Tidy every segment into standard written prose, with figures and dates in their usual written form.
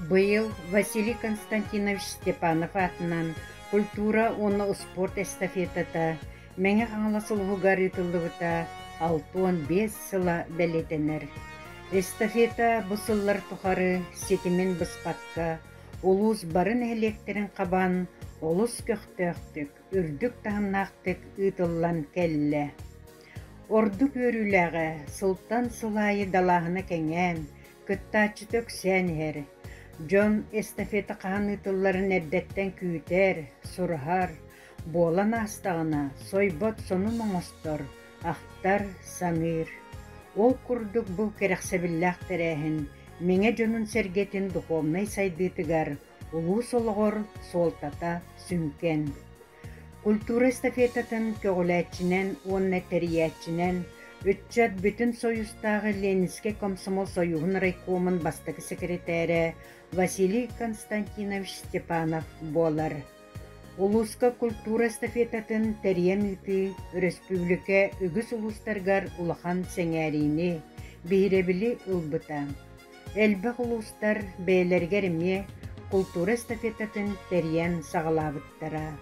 Быйыл Василий Константинович Степанов аатынан культура уонна успуорт эстафетата Мэҥэ Хаҥалас улууһугар ыытыллыбыта 65 сыла бэлиэтэнэр. Эстафета бу сыллар тухары ситимин быспакка улуус бары нэһилиэктэрин хабан олус көхтөөхтүк, үрдүк таһымнаахтык ыытыллан кэллэ. Ордук үөрүүлээҕэ сылтан сыл аайы далааһына кэҥээн, кыттааччыта үксээн иһэр. Дьон эстафета хаһан ыытылларын эрдэттэн күүтэр, сураһар, буолан аастаҕына сойбот сонун оҥостор, ахтар, саныыр. Ол курдук бу кэрэхсэбиллээх тэрээһин Мэҥэ дьонун-сэргэтин духовнай сайдыытыгар, улуус олоҕор суолтата сүҥкэн. Культура эстафетатын көҕүлээччинэн уонна тэрийээччинэн ыччат Бүтүн Союзтааҕы Ленинскэй комсомол сойууһун райкомун бастакы сэкирэтээрэ Василий Константинович Степанов буолар. Улууска культура эстафетатын тэрийэн ыытыы өрөспүүбүлүкэ үгүс улуустарыгар улахан сэҥээриини, биһирэбили ылбыта. Элбэх улуустар бэйэлэригэр эмиэ култуура эстафетатын тэрийэн саҕалаабыттара.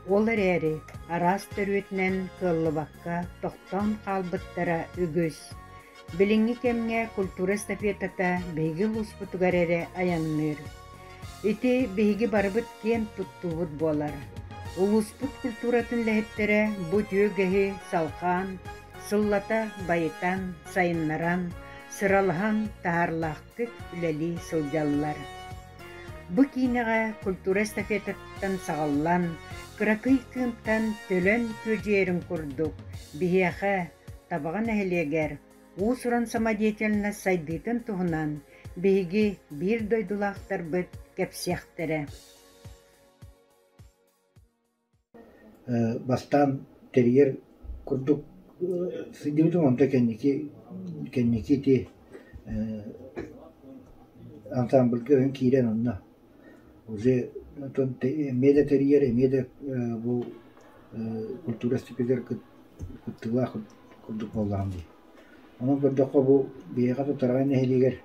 Ол эрээри араас төрүөтүнэн кыаллыбакка тохтоон хаалбыттара үгүс. Билиҥҥи кэмҥэ культура эстафетата биһиги улууспутугар эрэ айанныыр. Ити биһиги барыбыт киэн туттуубут буолар. Улууспут культуратын үлэһиттэрэ бу үтүө үгэһи салҕаан, сыллата байытан, сайыннаран, сыралаһан таһаарылаахтык үлэлии сылдьаллар. Бу киинэҕэ культура эстафетаттан саҕаллан, кыракый кыымтан төлөн күөдьүйэрин курдук, биһиэхэ, Табаҕа нэһилиэгэр, уус-уран самодеятельность сайдыытын туһунан биһиги биир дойдулаахтарбыт кэпсиэхтэрэ. Бастаан тэрийэр курдук сылдьыбытым, онто кэнники кэнники ити ансаамбылга өҥ киирэн онно уже эмиэ да тэрийэр, эмиэ да бу культура степигэр кыттыылаах курдук буоллаҕым дии. Онон көрдөххө бу биһиэхэ Тутараҕай нэһилиэгэр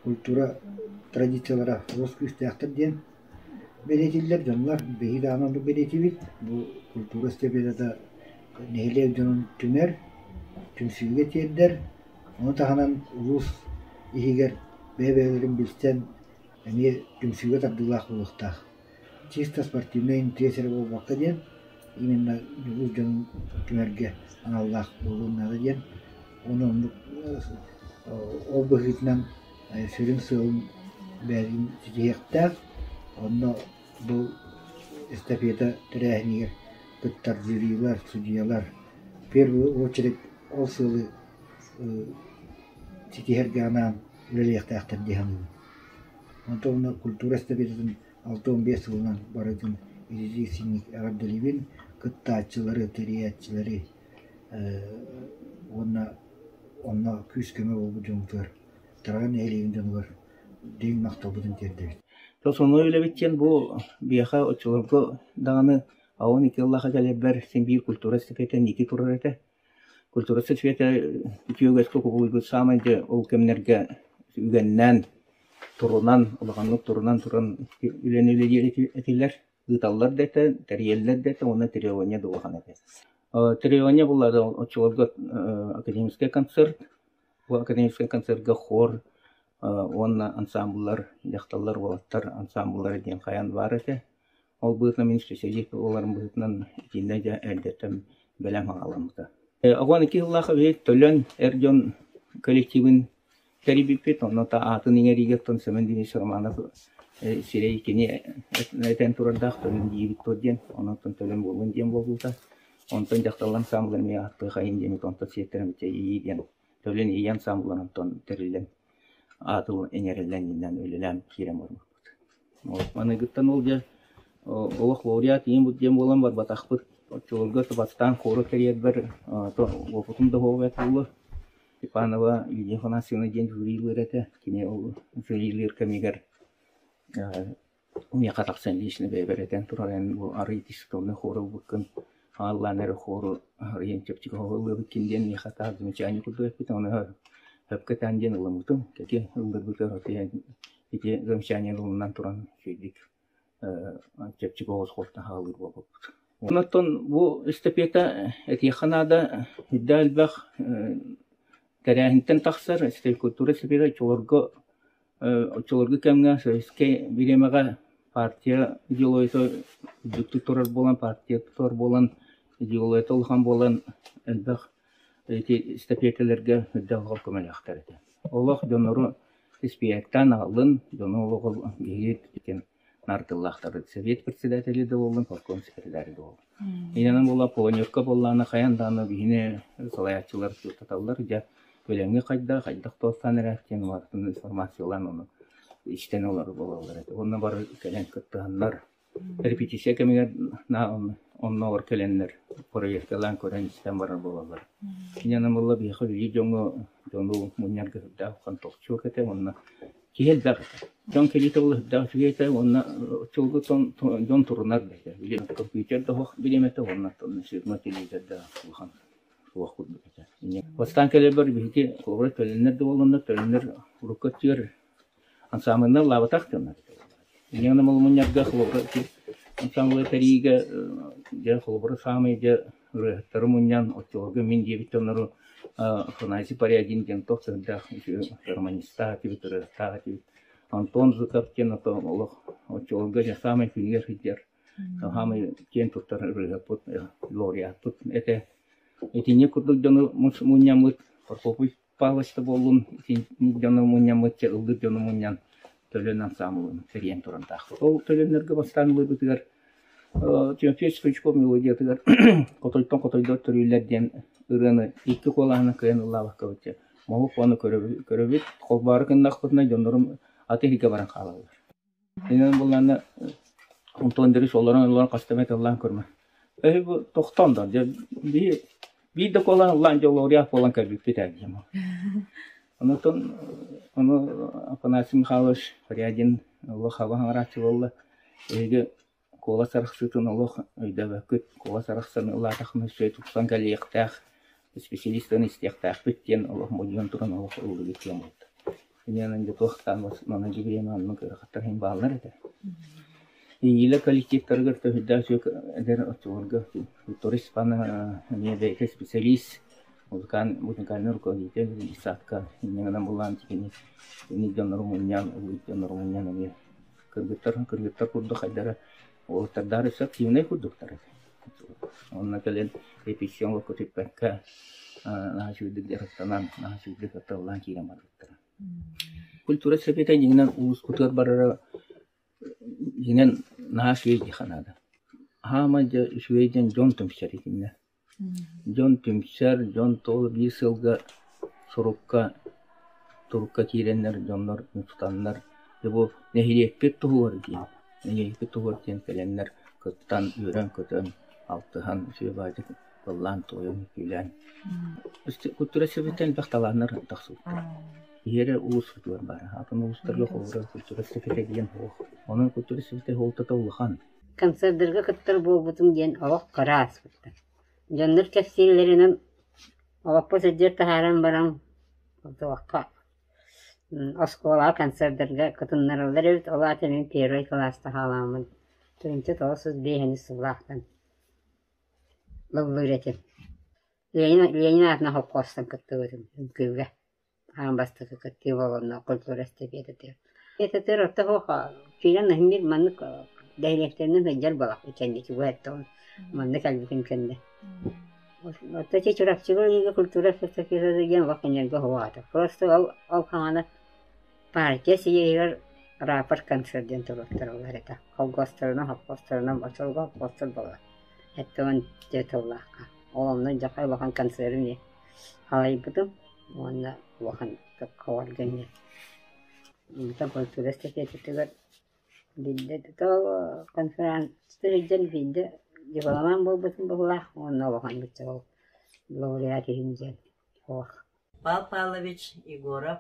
культура традициялара олус күүстээхтэр диэн Бэлиэтииллэр дьоннор, биһиги даҕаны оннук бэлиэтиибит. Бу культура эстафетата нэһилиэк дьонун түмэр, түмсүүгэ тиэрдэр. Ону таһынан улуус иһигэр бэйэ-бэйэлэрин билсэн эмиэ түмсүүгэ тардыылаах буолуохтаах. Чисто спортивнай интерес эрэ буолбакка диэн, именно улуус дьонун түмэргэ аналлаах буолуон наада диэн. Ону оннук ол быһыытынан сүрүн сыалын бэйэтин ситиһиэхтээх, онно бу эстафета тэрээһинигэр кыттар жюрилар, судьуйалар в первую очередь ол сыалы ситиһэргэ анаан үлэлиэхтээхтэр дии саныыбын. Онтон уонна культура эстафетатын 65 сылынан барытын ититик эҕэрдэлиибин, кыттааччылары, тэрийээччилэри уонна онно күүс-көмө буолбут дьоммутугар Тараҕай нэһилиэгин дьонугар дириҥ махталбытын тиэрдэбит. Основной үлэбит диэн бу биһиэхэ оччолорго даҕаны аҕыс икки сыллаахха кэлэрбэр син биир культура эстафета инники турар этэ. Культура эстафета үтүө үгэскэ кубулуйбут саамай дьэ ол кэмнэргэ үгэннээн турунан улаханнык турунан туран үлэни үлэлиир этилэр. Ыыталлар да этэ, тэрийэллэр да этэ уонна требование да улахан этэ. Требование буолла оччолорго академическай концерт Бу академическай концерга хор уонна ансаамбыллар, дьахталлар, уолаттар ансаамбыллара диэн хайаан баар этэ. Ол быһыытынан мин специалист буоларым быһыытынан итиннэ дьэ эрдэттэн бэлэм хаалламмыта. Оҕон икки сыллаах эбит Төлөн эр дьон коллективын тэрийбиппит, онно аатын иҥэриигэ оттон Семен Денисович Романов сирэй кини этэн турардаах Төлөн диибит дуо диэн, онон Төлөн буоллун диэн буолбута. Онтон дьахталлар ансаамбылын эмиэ ааттыахайын диэммит, онтон сиэттэрэн бүтэ ии диэн Төлөн ии ансаамбылын онтон тэриллэн аатын иҥэриллэн иҥэн үлэлээн киирэн барбыппыт. Маныгыттан ол дьэ олох лауреат иин диэн буолан барбатахпыт. Оччолорго бастаан хору тэрийэрбэр уопутум да суох эбит буолуо. Степанова Лидия Афанасьевна диэн жюрилыыр этэ. Кини ол жюрилыыр кэмигэр Миэхэ тахсан лично бэйэбэр этэн турар эн бу арый дисконный хуору ылбыккын, ааллаан эрэ хуору арыйан чэпчэки ыллыабыккын диэн миэхэ таах замечание курдук эппитэ, ону сөпкө этэн диэн ылыммытым. Кэти ылларбытыгар отуйан Ити замечание ылынан туран үчүгэйдик чэпчэки оҕус хуортан хаалыыр буолбуппут. Онтон бу эстафета этиэххэ наада үрдэ элбэх тэрээһинтэн тахсар культура эстафета оччолорго оччолорго кэмҥэ советскай бириэмэҕэ партия идеологията үрдүктүк турар буолан партия турар буолан идеологията улахан буолан элбэх ити эстафеталарга үрдэ олох көмөлөөхтөр этэ. Олох дьоннору испиэһэктээн аҕаллын, дьону олоҕу биһиги итин нардыллаахтар Совет председателэ да буоллун, полком секретаря да буоллун. Инэнэн буолла планерка буоллаҕына хайаан даҕаны биһини салайааччылар туталлар, дьэ бэлэмҥэ хайдах, хайдах туохтаан эрэ диэн барытын информациялаан ону истэн олорор буолаллар этэ. Уонна бары кэлэн кыттыһаннар Репетиция кэмигэр оннооҕор кэлэннэр проекциялаан көрөн-истэн барар буолаллар. Инньэ буолла биһиэхэ биир дьоҥҥо дьону мунньарга сүрдээх улахан тохчуок этэ уонна киһи элбэх этэ. Дьон кэлиитэ буолла сүрдээх үчүгэй этэ уонна оччолорго дьон турунар да этэ. Били компьютер да суох бириэмэтэ уонна сирма телевизор да улахан суох курдук этэ. Бастаан кэлэрбэр биһиги холобура төлөннөр да буоллуннар, төлөннөр урукку өттүгэр Ансаамбылга ыллаабатах дьоннор. Инньэ мунньарга холобура ансаамбылы тэрийиигэ дьэ холобура саамай дьэ ырыаһыттары мунньан оччолорго мин диэбит дьоннору Афанасий Порядин диэн туох сырдаах гармонистаах этибит, ырыаһыттаах этибит. Антон Зыков диэн ото олох оччолорго дьэ саамай күнүгэр сылдьар саамай киэн туттар ырыаһыппыт, лауреаппыт этэ. Итинник курдук дьону мунньаммыт Прокопий Павлович да буоллун, итинник дьону мунньаммыт, чэ ыллыыр дьону мунньан Төлөн ансаамбылын тэрийэн турандаахпыт. Ол төлөннөргө бастаан ылыыбытыгар Тимофей Стручков мелодиятыгар «Хотойтон хотойдор төрүүллэр» диэн ырыаны икки куолаһынан кыайан ыллаабаккабыт дьэ. Моһуок ону көрөбүт, холбоору гыннахпытына дьоннорум аты иһиргэ баран хаалаллар. Инэн буллаана Антон Дерис олорон олорон хаста эмэ тыллаан көрмө. Эһи бу тохтоон да дьэ биир биир да куолаан ыллаан дьэ лауреат буолан кэлбиппит ээ диэм. Онутун ону Афанасий Михайлович Порядин олох хаба хаҥарааччы буолла. Эһиги Куолас арахсыытын олох өйдөөбөккүт, куолас арахсан ылаатаххына үчүгэй тупсан кэлиэхтээх, исписэлиистэн истиэхтээхпит диэн олох модьуйан туран олох ыллыгыт диэн буолта. Иннинэн дьэ туохтаан манна дьүбүрүөм аннык ыарахаттар иһин бааллар этэ. Иилэ коллективтарыгар төһүйдээх үчүгэй эдэр оччолорго Виктория Степановна эмиэ бэйэтэ специалист, музыкант, музыкальный руководитель детсадка иннинэн булаан кини дьоннору мунньан, ыллыыр дьоннору мунньан эмиэ Кыргыттар кыргыттар курдук хайдара уолаттардаах өссө активнай курдуктар этэ. Онно кэлин репетиция олоххо түппэккэ наһаа үчүгэйдик дьарыктанан, наһаа үчүгэйдик атталлаан киирэн барбыттара. Культура сэбиэтэ дьиҥинэн улууспутугар барара дьиҥинэн наһаа үчүгэй диэххэ наада. Хаамай дьэ үчүгэй диэн дьон түмсэр итиннэ. Дьон түмсэр, дьон тоҕо биир сылга сурукка, турукка киирэннэр дьоннор тутаннар дьэ бу нэһилиэкпит туһугар диэн, нэһилиэкпит туһугар диэн кэлэннэр кыттан, үөрэн-көтөн, алтыһан, үчүгэй баҕайытык ыллаан-туойан, үҥкүүлээн. Культура сэбиэттэн элбэх талааннар тахсыбыттар. Киһи эрэ улууспутугар баар. Атын улуустарга холобура культура сэбиэтэ диэн суох. Онон культура сэбиэтэ суолтата улахан. Концердарга кыттар буолбутум диэн олох кыра ааспыттар. Дьоннор кэпсииллэринэн олохпо сылдьар таһааран баран туохха оскуолаҕа концердарга кытыннараллар эбит, ол аата мин первый кылааска хаалааммын 1995 сыллаахтан ыллыыр этим. Ленин Ленин аатынан холкуостан кыттыбытым үҥкүүгэ. Аан бастакы кыттыы буоланна культура эстафетатыгар. Этэтэр орто суох киирэн иһин маннык дэһилиэктэринэн сылдьар буолах кэнники бу эттэҕин манна кэлбитим кэннэ. Орто ити Чурапчыга ыйыыга культура эстафетата диэн олох кинилэргэ уһугаата. Просто ол ол хаҥана партия съеһигэр рапорт концерт диэн туруортараллар этэ. Холкуостарынан, холкуостарынан, очолго холкуостар буолар. Эттэҕин дьэ тыллаахха. Ол онно дьэ улахан концерын Халайбытым уонна улахан хоҕорго Онтон культура эстафетатыгар биирдэ конференция сылдьан биирдэ дипломант буолбутум быһыылаах уонна улахан ол лауреат иһин диэн суох. Павел Павлович Егоров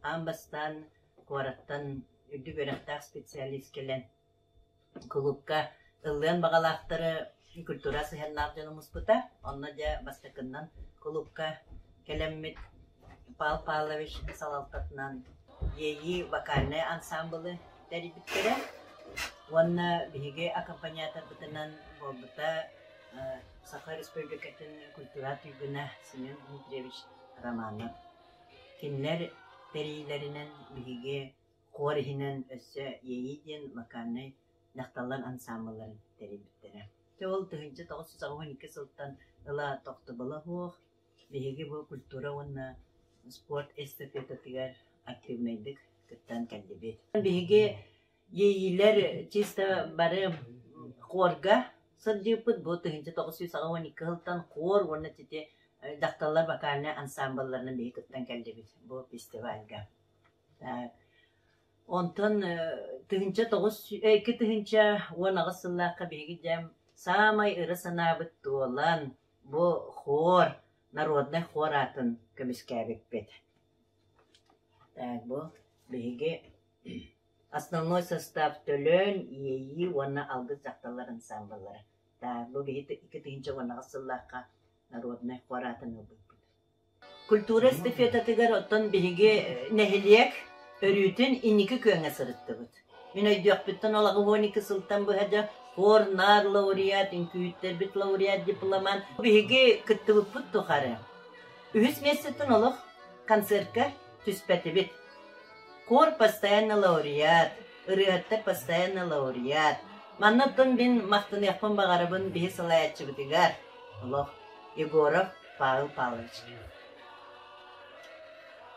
аан бастаан куораттан үрдүк үөрэхтээх специалист кэлэн Кулуупка ыллыан баҕалаахтары культура сыһыаннаах дьону муспута. Онно дьэ бастакыннан кулуупка кэлэммит Павел Павлович салалтатынан Иэйии вокальнай ансаамбылы тэрийбиттэрэ уонна биһиги аккомпаниаторбытынан буолбута Саха Республикатын культура туйгуна Семен Дмитриевич Романов. Кинилэр тэрийиилэринэн биһиги хор иһинэн өссө Иэйии диэн вокальнай дьахталлар ансаамбылларын тэрийбиттэрэ. Дьэ ол 1982 сылтан ыла тохтобула суох биһиги бу культура уонна спорт эстафетатыгар активнайдык кыттан кэллибит. Биһиги иэйиилэр чисто бары хорга сылдьыыппыт бу 1982 сылтан хор уонна ити дьахталлар вокальнай ансамблларынан биһиги кыттан кэллибит бу фестивальга. Онтон 2018 сыллаахха биһиги дьэ саамай ыра санаабыт туолан бу хор, народнай хор аатын көмүскээбиппит. Так, бу биһиги основной состав Төлөн, Иэйии уонна Алгыс дьахталлар ансамбллара. Так, бу биһиги 2018 сыллаахха народнай хор аатын ылбыппыт. Культура эстафетатыгар оттон биһиги нэһилиэк өрүүтүн инники күөҥҥэ сырыттыбыт. Мин өйдүөхпүттэн ол 82 сылтан быһа дьэ хор, наар лауреат, үҥкүүттэрбит лауреат, дипломант. Биһиги кыттыбыппыт тухары үһүс миэстэттэн олох концертка түспэтибит. Хор постоянно лауреат, ырыаһыттар постоянно лауреат. Манна оттон мин махтаныахпын баҕарабын биһи салайааччыбытыгар олох Егоров Павел Павлович.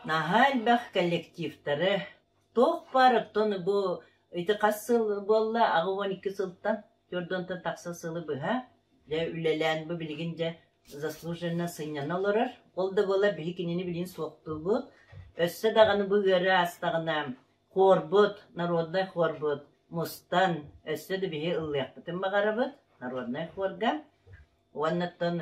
Наһаа элбэх коллективтары туох баар оттон бу ити хас сыл буолла 82 сылтан 40 тахса сылы быһа дьэ үлэлээн бу билигин дьэ заслуженно сынньана олорор. Ол да буоллар биһи кинини билигин суохтуубут. Өссө даҕаны бу ыарыы аастаҕына хуорбут, народнай хуорбут мустан өссө да биһи ыллыахпытын баҕарабыт народнай хуорга. Уоннаттан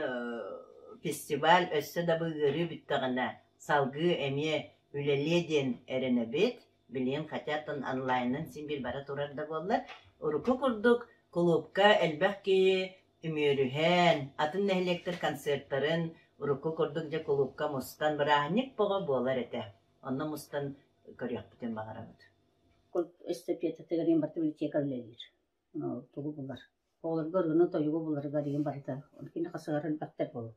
фестиваль өссө да бу ыарыы бүттэҕинэ салгыы эмиэ үлэлиэ диэн эрэнэбит. Билигин хотя-тан онлайнынан син биир бара турар да буоллар, урукку курдук кулуупка элбэх киһи үмүөрүһэн, атын нэһилиэктэр концертарын урукку курдук дьэ кулуупка мустан бырааһынньык бөҕө буолар этэ. Онно мустан көрүөхпүтүн баҕарабыт. Эстафетатыгар барыта библиотека үлэлиир. Тугу булар. Оҕолорго ырыаны-тойугу буларыгар игин барыта. Кини хасыһар элбэхтэр буолуо.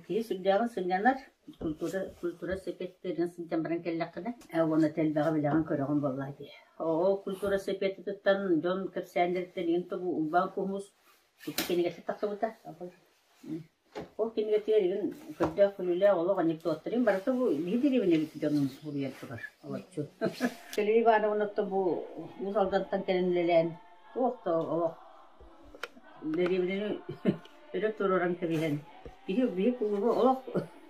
Киһи сүрдээҕин сынньанар, культура, культура сэпиэттэринэн сылдьан баран кэллэххинэ, уонна элбэҕи билэҕин-көрөҕүн буоллаа дии. Оҕо культура сэпиэтититтэн дьон кэпсээннэриттэн игин тобу Уйбаан Куһумус ити кинигэтэ тахсыбыта. Ол кинигэтигэр игин көрдөөх күлүүлээх олох анекдоттарын барыта бу биһи дэриэбинэбит дьонун суруйан турар олоччу. Кэлии Ивановна бу Уус Алдантан кэлэн үлэлээн туох да олох дэриэбинэни өрө туруоран кэбиһэн биһи биһи кулуба олох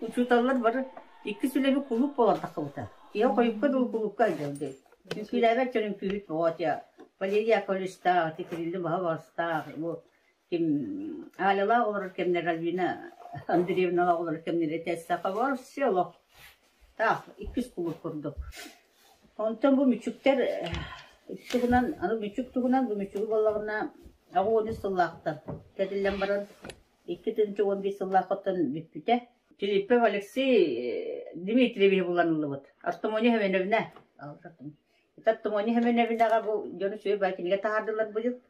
учууталлар бары иккис үлэбит кулууп буолан тахсыбыта. Киһи хойукка дылы кулуупка илдьэлдэй. Үҥкүүлээбэт дьон үҥкүүһүт бөҕө Валерий Яковлевичтаах, ити Кирилли Баһа-Баҕастаах, бу ким Аалялаах олорор кэмнэр Альбина Андреевналаах олорор кэмнэр этээстэххэ вообще олох таах иккис кулууп курдук. Онтон бу мүчүктэр туһунан аны мүчүк туһунан бу мүчүгү буоллаҕына 83 сыллаахтан тэриллэн баран 2011 сыллаахтан бүппүтэ. Филиппов Алексей Дмитриевиһи булан ыллыбыт. Артамония Семеновна. Артамония Семеновнаҕа бу дьону сүө бай кинигэ таһаардылар быйыл.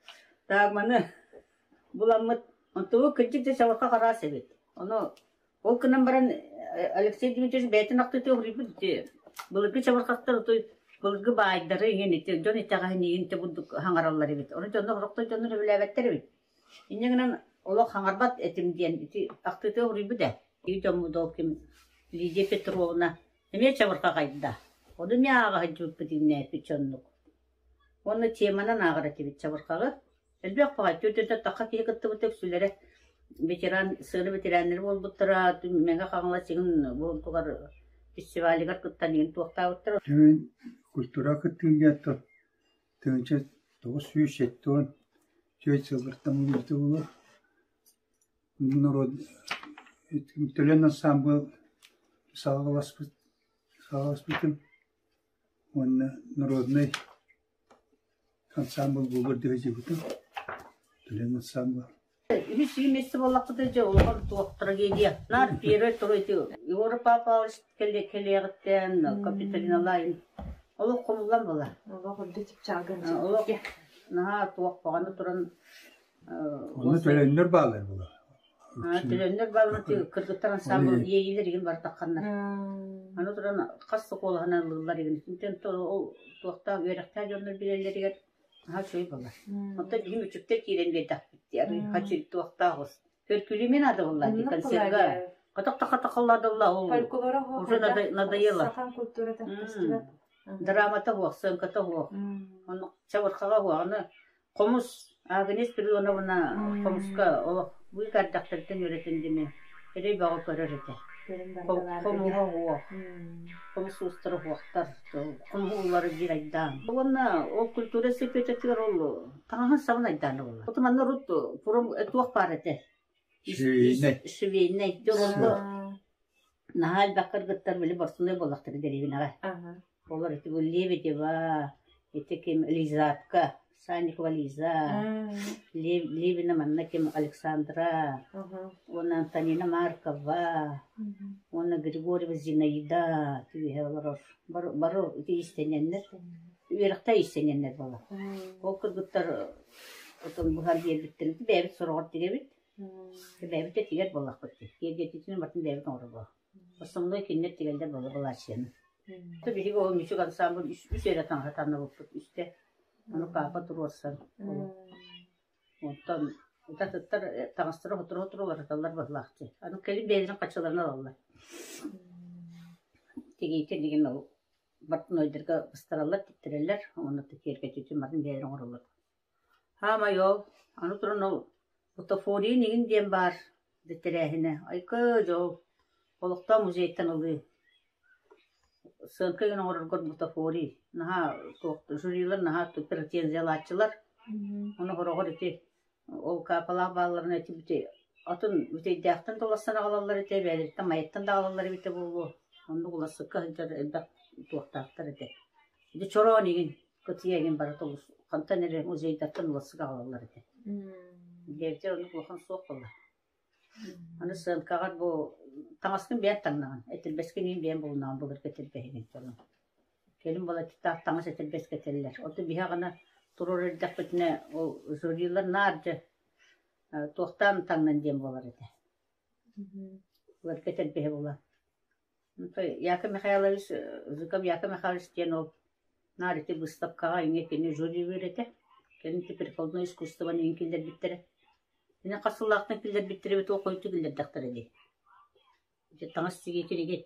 Тааманы буламмыт. Онтугу кырдьык да чабырҕах араас эбит. Ону ол гынан баран Алексей Дмитриевич бэйэтин ахтыытыгар уһуйбут ити былыргы чабырҕахтар отой былыргы баайдары иҥин ити дьон итэҕэһин иҥин ити курдук хаҥараллар эбит. Ону дьоннор сорохтор дьоннор сөбүлээбэттэр эбит. Инньэ гынан олох хаҥарбат этим диэн ити ахтыытыгар уһуйбут ээ. Ити дьоммут ол ким Лидия Петровна эмиэ чабырҕаҕайда. Ону эмиэ ааҕа сылдьыбыппыт иҥнээппит оннук. Уонна теманан ааҕар этибит чабырҕаҕы. Элбэх баҕайы түөрт тахха киһи кыттыбыта үксүлэрэ ветеран, сыана ветераннары буолбуттара, Мэҥэ Хаҥалас игин буолтугар фестивалыгар кыттан игин туохтаабыттара. Түүн культура кыттыыга 1974 сыллартан мунньутуллар норуот төлөн ансаамбыл саҕаласпыт саҕаласпытым уонна народнай ансаамбыл буолуор диэри дьыбытым төлөн ансаамбыл Үһүс месте буоллахпыта дьэ улахан туох трагедия. Наар первый, второй ити Егор Павлович кэлиэҕиттэн Капитолина Лайн. Олох хомуллан буолар. Олох үрдүк чыпчаалгын Олох наһаа туох баҕаны туран Онно төлөннөр баалар була. Төлөннөр баалар кыргыттар ансамбл иэйиилэр игин бартахханнар. Аны туран хас сокуолаһынан ылыллар игин. Итинтэн ол туохтаах үөрэхтээх дьоннор билэллэригэр наһаа үчүгэй буолар. Оттон биһим үчүктэр киирэн биэрдэхпит дии. Хачы туохтаах ус. Көркүлүмэн адылла ди концерга. Катак-такатакалладылла ол Фольклора уже надоело. Сахан культурата көстүбэт. Драмата хуох, сценката хуох. Ону чабырхаға хуох. Аны хомус Агнес Спиридоновна хомуска олох быык ардахтартан үөрэтин дими эрэй бөҕө көрөр этэ. Хомуһа хуох. Хомус уустара хуохтар. Хомуһуллары биир айдаан. Уонна ол культура эстафетатыгар ол таҥаһын сабын айдаана буолла. Оту манна урут пурум туох баар этэ? Швейнай. Швейнай. Дьон наһаа элбэх кыргыттар били борсунай буоллахтара дэриэбинэҕэ. Олор ити бу Лебедева, ити ким Лизатка, Санникова Лиза, Левина манна ким Александра, уонна Антонина Маркова, уонна Григорьева Зинаида түбэһэ олорор. Бары, бары ити иистэнэннэр, үөрэхтэ иистэнэннэр буолар. Ол кыргыттар отон быһан биэрбиттэрин бэйэбит сороҕор тигэбит. Бэйэбит да тигэр буоллахпыт дии. Киэргэтиитин барытын бэйэбит оҥоробут. Основной кинилэр тигэллэр буолла былаачыйаны. Биһиги ол мүчүк ансамбль үс, үс эрэ таҥаһы танныбыппыт үстэ. Ону папа туруорсан. Онтон атыттар таҥастара сотору-сотору уларыталлар быһыылаах дии. Аны кэлин бэйэлэрин хаччыларын ылаллар. Тигиитин игин ол портнойдарга быстараллар, тиктэрэллэр уонна киэргэтиитин барын бэйэлэрэ оҥороллор. Хаамай ол, аны туран ол бутафория игин диэн баар тэрээһинэ. Айка дьол, олохтоох музейтан ылыы. Сыаҥка игин оҥороргор бутафорий наһаа туох жюрилар наһаа претензиялааччылар. Ону хороҕор ити ол каапалаах баалларына ити бүтэй атын бүтэйдээхтэн да уларсан аҕалаллар этэ, бэйэлэриттэн майаттан да аҕалаллар эбитэ буолуо. Оннук уларсыкка сылдьар элбэх туохтаахтар этэ. Ити чороон игин кытыйа игин барыта олус хантан эрэ музейдартан уларсык аҕалаллар этэ. Диэбитигэр оннук улахан суох буолла. Аны сыаҥкаҕар бу таҥаскын бэйэҥ таҥнаҕын, этэрбэскин иһин бэйэҥ булунаҕын былыргы этэрбэһигин дьонуҥ. Кэлин балаччытаах таҥас этэрбэс кэтэллэр. Оттон биһи аҕана туруора эрдэхпитинэ ол жюрилар наар дьэ туохтаан таҥнан диэн буолар этэ. Былыргы этэрбэһи булан. Яков Михайлович, Зыков Яков Михайлович диэн ол наар ити быыстапкаҕа иҥэ кини жюрилыыр этэ. Кэлин ити прикладной искусствоны иҥ киллэрбиттэрэ. Ини хас сыллаахтан киллэрбиттэрэ эбит ол хойутуу киллэрдэхтэрэ дии. Ити таҥас тигиитин игин.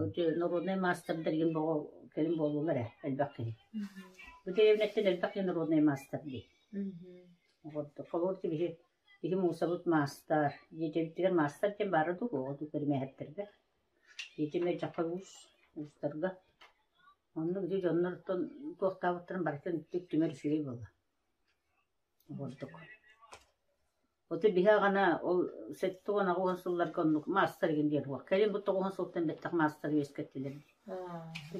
Ити народнай маастардар игин боҕо кэлин буоллулар ээ элбэх киһи. Бу дэриэбинэттэн элбэх киһи народнай маастар дии. Холобур биһи Биһи муусабыт маастар, дьиэбитигэр маастар диэн баара дуу, оҕо дуу кэримээһэттэргэ. Дьиэтим дьахха уус, уустарга. Оннук ити дьоннортон туохтаабыттарын барытын түмэр үчүгэй буолла. Ордук. Оту биһи аҕана ол 78 сылларга оннук маастар игин диэн уох. Кэлин бу 90 сылтан бэттэх маастар үөскэттилэр.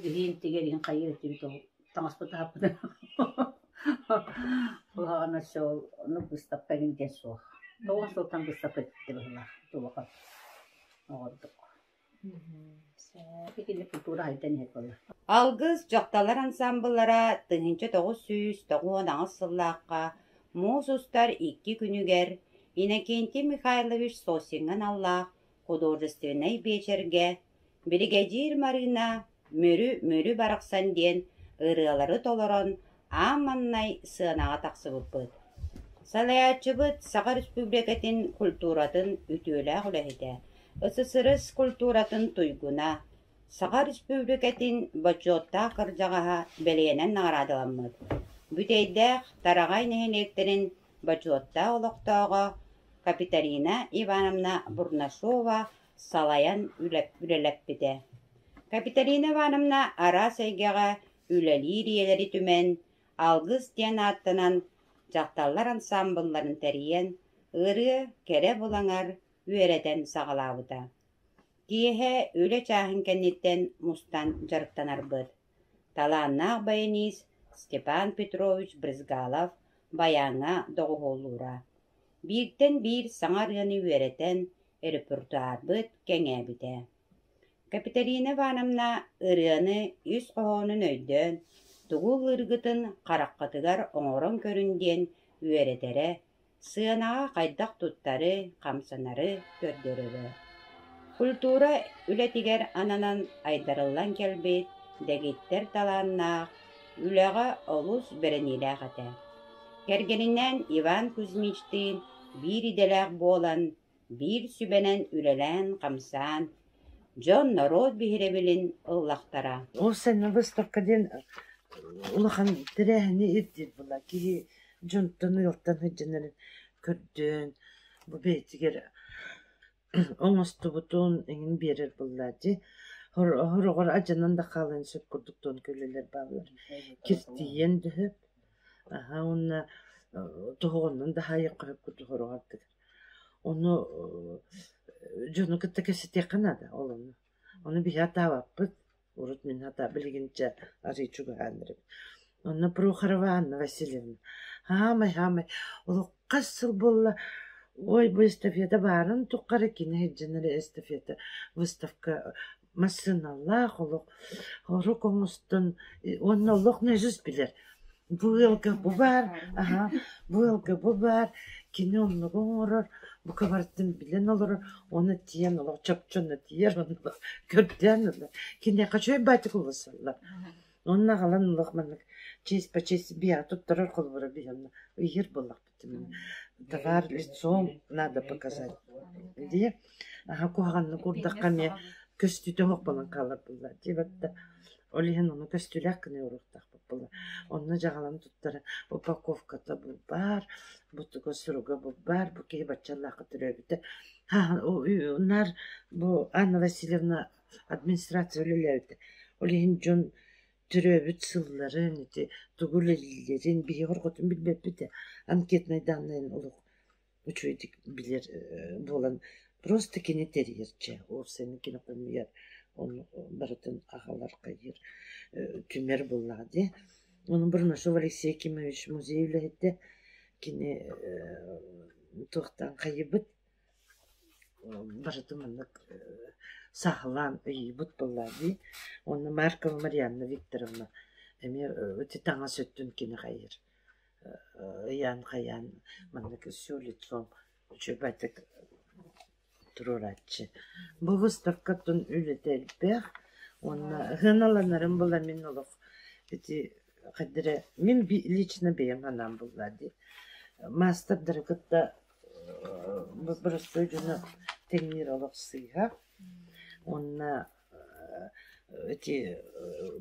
Биһиин тигэр иһин хайыыр этибит ол таҥаспыт аһаппытын. Куһаҕана ол ону быыстапка игин диэн суох. 9 сылтан быыстапка итти быһыылаах улахан оҕордук. Итинник культура хайдан иһэр буолла. Алгыс дьахталлар ансаамбыллара 1998 сыллаахха муус устар икки күнүгэр Иннокентий Михайлович Сосиҥҥа аналлаах художественнай биэчэргэ Биригэдьиир Марыына «Мүрү, Мүрү барахсан» диэн ырыалары толорон аан маҥнай сыанаҕа тахсыбыппыт. Салайааччыбыт Саха Республикатын культуратын үтүөлээх үлэһитэ, СССР культуратын туйгуна, Саха Республикатын бочуоттаах кырдьаҕаһа бэлиэнэн наҕараадаламмыт, Бүтэйдээх Тараҕай нэһилиэктэрин бочуоттаах олохтооҕо Капитолина Ивановна Бурнашова салайан үлэлэппитэ. Капитолина Ивановна араас эйгэҕэ үлэлиир ийэлэри түмэн, «Алгыс» диэн ааттанан дьахталлар ансаамбылларын тэрийэн, ырыа кэрэ булаҥар үөрэтэн саҕалаабыта. Киэһэ үлэ чааһын кэнниттэн мустан дьарыктанарбыт. Талааннаах баянист Степан Петрович Брызгалов байааҥҥа доҕуһуоллуура. Бииртэн биир саҥа ырыаны үөрэтэн, репертуарбыт кэҥээбитэ. Капиталина Ивановна ырыаны ис хоһоонун өйдөөн, тугу ыллыыргытын хараххытыгар оҥорон көрүн диэн үөрэтэрэ, сыанаҕа хайдах туттары, хамсанары көрдөрөрө. Культура үлэтигэр ананан айдарыллан кэлбит дэгиттэр талааннаах, үлэҕэ олус бэриниилээх этэ. Кэргэнинээн Иван Кузьмичтыын биир идэлээх буолан, биир сүбэнэн үлэлээн-хамсаан, дьон, норуот биһирэбилин ыллахтара. Ол сэнэ выставка диэн улахан тэрээһини ирдиир буолла. Киһи дьонтон ыалтан сылдьан көрдөөн бу бэйэтигэр оҥостубутун эҥин биэрэр буолла дии. Хороҕор адьанан да хаалыан сөп курдук туон көлөлөр бааллар. Киртийэн да сөп. Аһа уонна тоһоҕоннон да хаайыахха сөп курдук хороҕор ардыгар. Ону дьону кытта кэпсэтиэххэ наада ол онно. Ону биһи атаабаппыт. Урут мин хата билигин чэ арыый чугаһаан эрэбин. Онно Прохорова Анна Васильевна хаамай-хаамай олох хас сыл буолла ой бу эстафета баарын туххары кини сылдьан эрэ эстафета выставка массыыналаах олох орук оҥостон уонна олох наизусть билэр. Бу ыалга бу баар, аһа, бу ыалга бу баар, кини оннугу оҥорор, бука барытын билэн олорор, уонна тиийэн олох чопчу онно тиийэр, онно көрдөөн ылар. Киниэхэ үчүгэй баатик уласаллар. Онно аҕалан олох маннык честь по честь биһиэхэ туттарар холобура биһи онно ыйыыр буоллахпыт. Товар лицом надо показать дии. Аһа куһаҕаннык уурдахха эмиэ көстүүтэ оһох буолан хаалар буолла дии батта. Ол иһин ону көстүүлээх гына уруохтаахпыт буолла. Онно дьаҕалан туттара упаковката бу баар, бу туга суруга бу баар, бу киһи баччалаахха төрөөбүтэ. Наар бу Анна Васильевна администрация үлэлээбитэ. Ол иһин дьон төрөөбүт сылларын, ити тугу үлэлииллэрин биһиги хорҕотун билбэппит ээ. Анкетнай даннайын олох үчүгэйдик билэр буолан просто кини тэрийэр чэ уопсайынан кини хомуйар ону барытын аҕалар хайыыр түмэр буоллаҕа дии. Ону Бурнашов Алексей Кимович музей үлэһитэ кини туохтаан хайыыбыт барытын маннык саҕалаан ыйыыбыт буоллаҕа дии. Уонна Маркова Марианна Викторовна эмиэ ити таҥас өттүн кини хайыыр ыйаан-хайаан маннык все лицом үчүгэйдик туруорааччы. Бу выставкаттан үлэтэ элбэх уонна сыаналанарым була мин олох ити хайдах эрэ мин лично бэйэм санаам буолла дии. Маастардары кытта боростуой дьону тэҥниир олох сыыһа уонна ити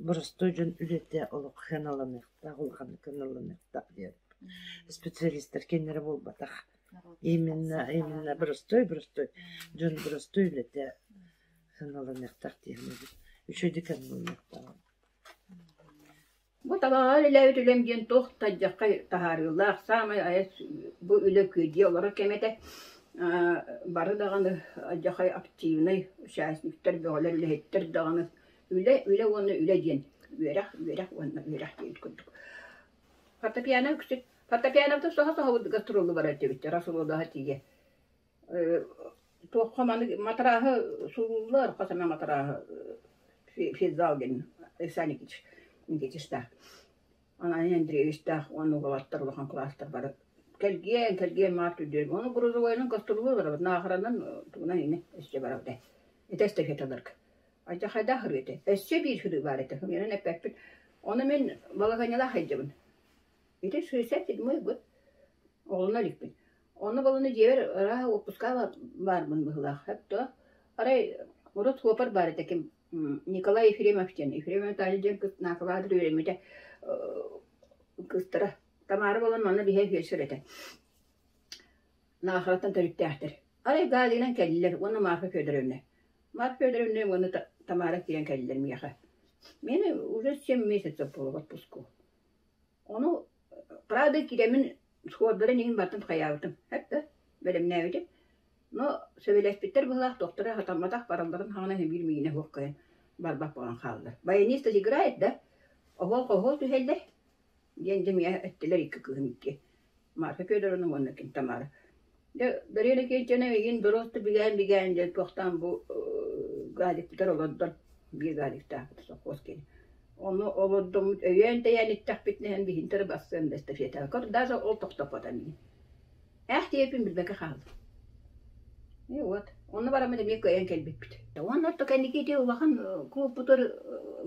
боростуой дьон үлэтэ олох сыаналаныахтаах, улаханнык сыаналаныахтаах диэн специалистар кинилэрэ буолбатах. Именно именно боростуой боростуой дьон боростуой үлэтэ сыаналаныахтаах дии саныыбын. Үчүгэйдик сыаналаныахтаах. Бу табаҕа үлэлээбит үлэм диэн туох да алдьархай таһаарыылаах, саамай айа бу үлэ күөдьүйэ олорор кэмэ этэ. Бары даҕаны алдьархай активнай участниктар, бөҕөлөр, үлэһиттэр даҕаны үлэ, үлэ уонна үлэ диэн үөрэх, үөрэх уонна үөрэх диэбит курдук. Фортепиано үксүн фортепианобытын соһо-соһобут гастроллуу барар этибит, Расулудаҕа тиийэ. Туохха маны матырааһы сууллар, хас эмэ матырааһы физзал диэн Александр Никитич Никитичтаах, Ананин Андреевичтаах уонна уолаттар улахан кылаастар бары кэлгиэн, кэлгиэн маат үрдүөн. Ону грузовойунан гастроллуу барабыт, Наахаранан тугунан иҥнэ өссө барабыт ээ. Ити эстафеталарга. Алдьархайдаах ырыа этэ. Өссө биир ырыа баар этэ, ымыйанан эппэппин. Ону мин балаһыанньалаах сылдьабын. Ити 67 год оҕолоно иликпин. Онно баланы дьиэбэр ыраах уоппуска баарбын быһыылаах. Сөп Арай урут суопар баар этэ ким Николай Ефремов диэн. Ефремов Наталья диэн кыыс Наакылаатыр үөрэммитэ кыыстара. Тамара буолан манна биһиэ фельдшер этэ. Наахараттан төрүттээхтэр. Арай Галинан кэллилэр уонна Марфа Федоровна. Марфа Федоровна уонна Тамара киирэн кэллилэр миэхэ. Миэнэ уже 7 месяцев было в отпуску. Ону правда киирэммин сходдарын иһин бартын хайаабытым. Эттэ, бэлэмнээбитим. Но сөбүлэспиттэр быһыылаах туохтара сатамматах баралларын хаҕына биир миигинэ суох кыайан барбат буолан хааллар. Баянист играет да, оһуол-хоһуол түһэллэр диэн дьэ миэхэ эттилэр икки кыыһым икки. Марфа Федоровна уонна ким Тамара. Дьэ, Дарина Кентьевна миигин просто бигээн-бигээн дьэ туохтаан бу галикпытар олордон, биир галиктаахпыт сопхуос киһи. Ону олордоммут өйөөн-тэйээн иттэхпитинэ иһэн биһинтэрэ бассыан да эстафетаҕа даже ол тохтоппото миигин. Ээх диэбиппин билбэккэ хааллым. И вот, онно бараммыт эмиэ кыайан кэлбиппит. Уонна орто кэнники ити улахан клубпутар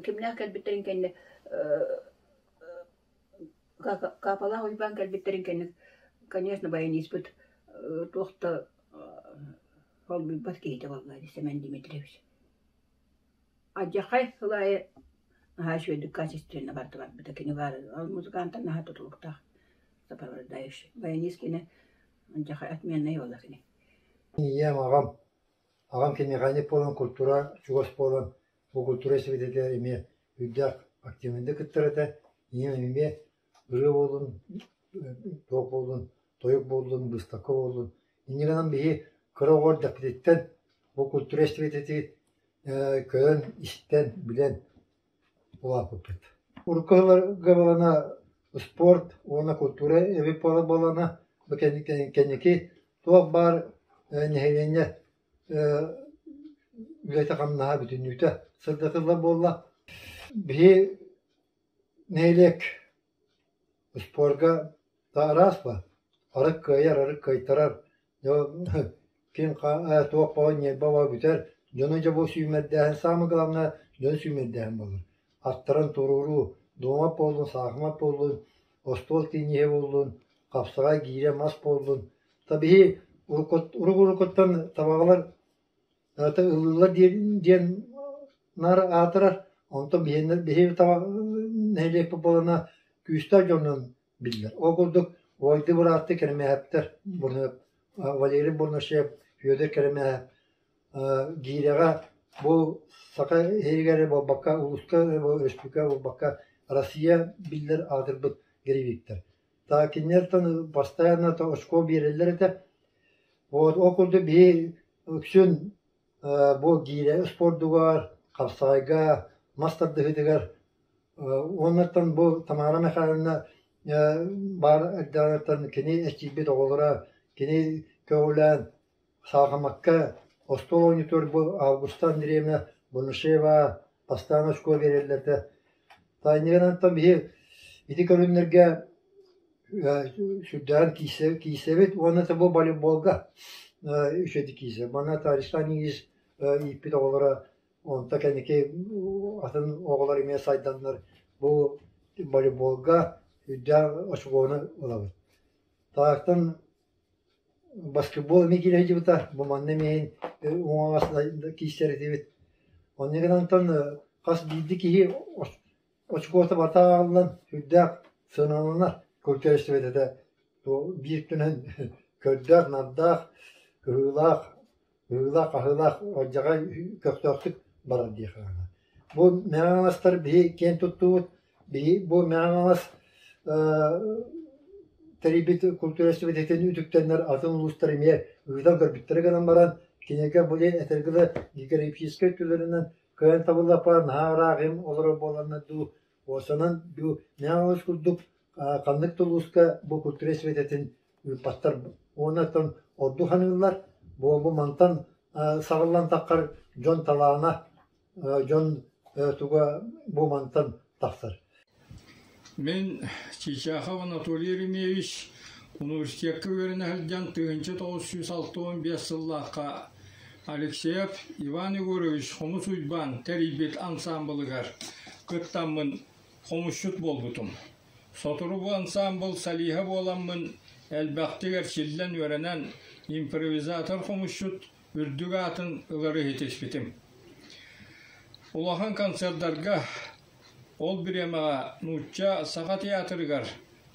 кимнээх кэлбиттэрин кэннэ Капалаах Уйбаан кэлбиттэрин кэннэ, конечно, баяниспыт туох да холбуйбат киһитэ буолла дии Сэмэн Дмитриевич. Алдьархай сыл аайы наһаа үчүгэйдик качественно барда барбыта кини баар ол музыкантан наһаа тутулуктаах сопровождающий. Баянист кини алдьархай отменный буолла кини. Ийэм, аҕам, аҕам киниэхэ буолан культура чугас буолан Бу культура эстафетатыгар эмиэ үрдээх активнайдык кыттар этэ. Ийэм эмиэ ырыа буоллун, туох буоллун, тойук буоллун, быыстапка буоллун. Инньэ гынан биһи кыра оҕо эрдэхпититтэн бу культура эстафетатын көрөн, истэн, билэн улааппыппыт. Урукку сылларга буолана спорт уонна культура эбит буолана бу кэнники туох баар нэһилиэнньэ үлэтэ-хамнаһа бүтүннүүтэ сырдатыллар буолла. Биһи нэһилиэк спорга да араас баар. Арыт кыайар, арыт кыайтарар. Ким туох баҕа ньиэрбэ баҕа бүтэр. Дьону дьэ бу сүүмэрдээһин саамай главное дьону сүүмэрдээһин буолар. Аттаран туруоруу, дуомат буоллун, саахымат буоллун, остуол тиинньиһэ буоллун, хапсаҕай гиирэ мас буоллун. Та биһи урук-урукуттан табаҕалар ыллыыллар диэн наар аатырар, онтон биһиги таба нэһилиэкпит буолана күүстээх дьонунан биллэр. Ол курдук убайдыы бырааттыы Кэрэмээһэптэр Валерий Бурнашев, Федор Кэрэмээһэп гиирэҕэ бу Саха иһигэр эрэ буолбакка, улууска өрөспүүбүлүкэ буолбакка, Россия биллэр аатырбыт гиревиктэр. Кинилэртэн постоянно очко биэрэллэр этэ. Вот ол курдук биһи үксүн бу гиирэ спордугар, хапсаҕайга, мас тардыһыытыгар уоннаттан бу Тамара Михайловна баар эрдэҕиттэн кини эрчийбит оҕолоро, кини көҕүлээн Саахымакка остуол оонньуутугар бу Августа Андреевна Бунушева бастаан очко биэрэллэр этэ. Таанньыгынан биһи ити көрүҥнэргэ сүрдээҕин киирсэбит уонна бу волейболга үчүгэйдик киирсэр. Манна Александр Ильич ииппит оҕолоро онто кэнники атын оҕолор эмиэ сайданнар бу волейболга үрдээх очкону ылабыт. Тааттан Баскетбол эмиэ киирэ сылдьыбыта, бу манна эмиэ уҥаҕас киирсэр этибит. Онно гынан хас биирдии киһи очкуота барыта ааҕыллан сүрдээх сыаналанар көрдөрүстүбэт этэ. Биир күнүн көрдөөх-нардаах, кыһыылаах, ыһыылаах-хаһыылаах алдьархай көхтөөхтүк барар диэххэ наада. Бу Мэҥэ Хаҥаластар биһи киэн туттубут, биһи бу Мэҥэ Хаҥалас тэрийбит культура үтүктэннэр атын улуустар эмиэ ыытан көрбүттэрэ гынан баран, кинилэргэ бу диэн этэргэ дылы географическай өттүлэринэн кыайан табыллаппа наһаа ыраах им олорор буоланнар дуу, уосанан дуу Мэҥэ Хаҥалас курдук ханнык да улууска бу культура сибэтэтин ыыппаттар уонна оттон ордук саныыллар бу бу мантан саҕыллан таххар дьон талаана дьон туга бу мантан тахсар. Мин Чичахов Анатолий Еремеевич университекка үөрэнэ сылдьан 1965 сыллаахха Алексеев Иван Егорович Хомус Уйбаан тэрийбит ансаамбылыгар кыттаммын хомусчут буолбутум. Сотору бу ансаамбыл солиһа буоламмын, элбэхтик эрчиллэн үөрэнэн, импровизатор-хомусчут үрдүк аатын ылары ситиспитим. Улахан концердарга, ол бириэмэҕэ нуучча Саха театрыгар,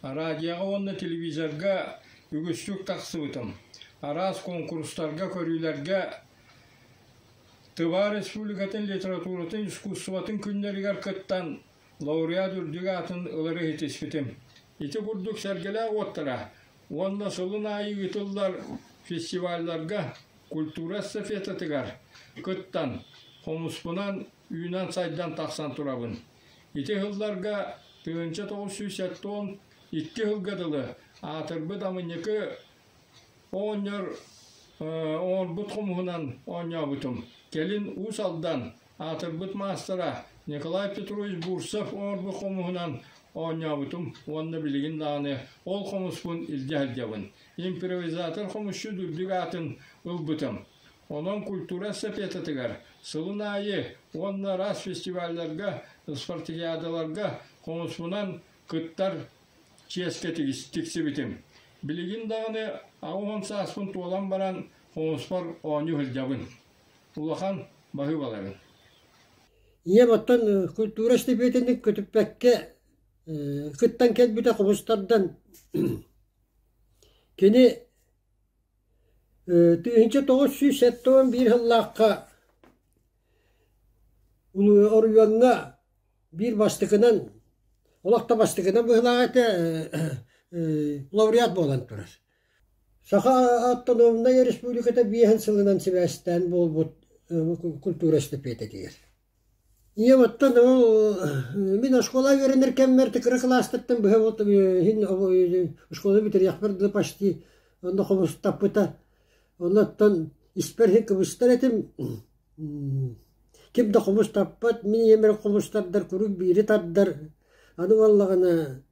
радиоҕа уонна телевизорга үгүстүк тахсыбытым. Араас куонкурустарга, көрүүлэргэ Тыва Республикатын литературатын, искусствотын күннэригэр кыттан лауреат үрдүк аатын ылары ситиспитим. Ити курдук сэргэлээх уоттара уонна сылын аайы ыытыллар фестивалларга культура эстафетатыгар кыттан, хомуспунан үүнэн-сайдан тахсан турабын. Ити сылларга 1972 сылга дылы аатырбыт Амынньыкы оҕонньор оҥорбут хомуһунан оонньообутум. Кэлин Уус Алдан аатырбыт маастара Николай Петрович Бурцев оҥорбут хомуһунан оонньообутум уонна билигин даҕаны ол хомуспун илдьэ сылдьабын. Импровизатор хомусчут үрдүк аатын ылбытым. Онон культура эстафетатыгар сылын аайы уонна араас фестивалларга, спартакиадаларга хомуспунан кыттар чиэскэ тиксибитим. Билигин даҕаны 80 сааспын туолан баран хомуспар оонньуу сылдьабын. Улахан баһыыбаларын. Ийэм оттон культура эстафетатын көтүппэккэ кыттан кэлбитэ хомустардан кини 1971 сыллаахха оройуоҥҥа биир бастакынан олох да бастакынан быһыылаах этэ лауреат буолан турар. Саха автономнай республиката биэһин сылынан сибээстээн буолбут культура эстафетатыгар. Ийэм оттон ол мин оскуола үөрэнэр кэммэр кыра кылаастартан быһа вот иһин оскуола бүтэриэхпэр дылы почти онно хомустаппыта. Оннуттан испэр иһин кыбыстар этим. Ким да хомус таппат, мин ийэм эрэ хомус тардар, куруук биири тардар. Аны буоллаҕына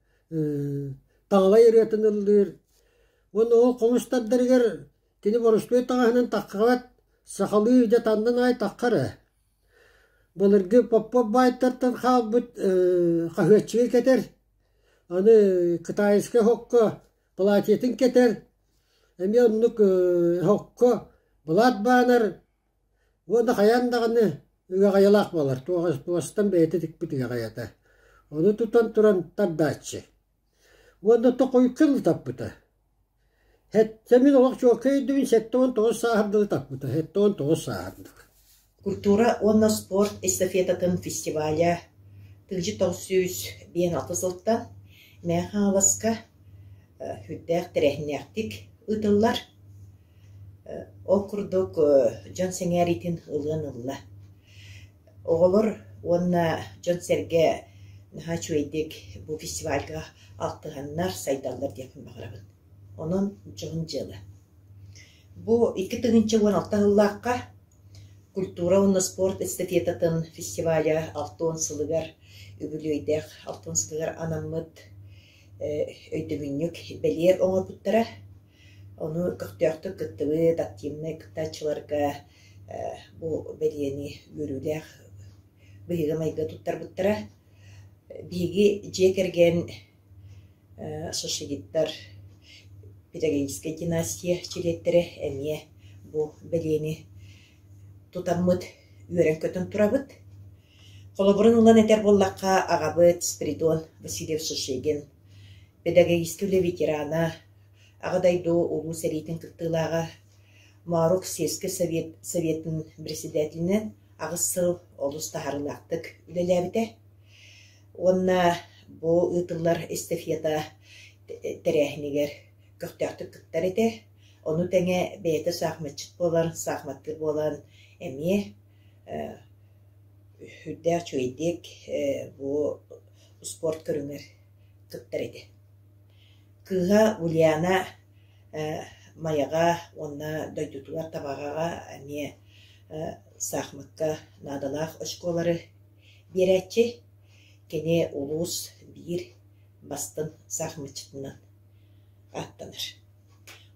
таҥалай ырыатын ыллыыр. Уонна ол хомус тардарыгар кини боростуой таҥаһынан таххабат, сахалыы дьэ таннан аай таххар ээ. Былыргы Попов баайтартан хаалбыт хаһыаччыгы кэтэр, аны китайскай оһоххо платьетын кэтэр, эмиэ оннук оһоххо былаат баанар уонна хайаан даҕаны ыаҕайалаах буолар, туостан бэйэтэ тикпит ыаҕайата. Ону тутан туран тардааччы. Уонна токуйка ылытаппыта. Сэттэ мин олох чуолкай өйдүүбүн 79 сааһар дылы таппыта, 79 сааһар дылы. Культура уонна спорт эстафетатын фестиваля 1956 сылтан Мэҥэ Хаҥаласка сүрдээх тэрээһиннээхтик ыытыллар. Ол курдук дьон сэҥээриитин ылыан ылла. Оҕолор уонна дьон-сэргэ наһаа үчүгэйдик бу фестивальга алтыһаннар, сайдаллар диэхпин баҕарабын. Онон дьоһун дьыала. Бу 2016 сыллаахха культура уонна спорт эстафетатын фестиваля 60 сылыгар үбүлүөйдээх 60 сылыгар анаммыт өйдөбүнньүк бэлиэ оҥорбуттара. Ону көхтөөхтүк кыттыбыт активнай кыттааччыларга бу бэлиэни үөрүүлээх быһыыга-майгыга туттарбыттара. Биһиги дьиэ кэргэн шашигиттар педагогическай династия чилиэттэрэ эмиэ бу бэлиэни тутаммыт үөрэн-көтөн турабыт. Холобурун ылан этэр буоллахха, аҕабыт Спиридон Васильев Шишигин педагогическай үлэ ветерана, Аҕа дойду Улуу сэриитин кыттыылааҕа, Моорук сельскэй совет советын председателинэн аҕыс сыл олус таһаарыылаахтык үлэлээбитэ. Уонна бу ыытыллар эстафета тэрээһинигэр көхтөөхтүк кыттар этэ. Ону тэҥэ бэйэтэ саахыматчыт буолан, саахыматтыыр буолан эмиэ сүрдээх үчүгэйдик бу спорт көрүҥэр кыттар этэ. Кыыһа Ульяна Майаҕа уонна дойдутугар Табаҕаҕа эмиэ саахымакка наадалаах очколары биэрээччи. Кини улуус биир бастыҥ саахыматчытынан ааттанар.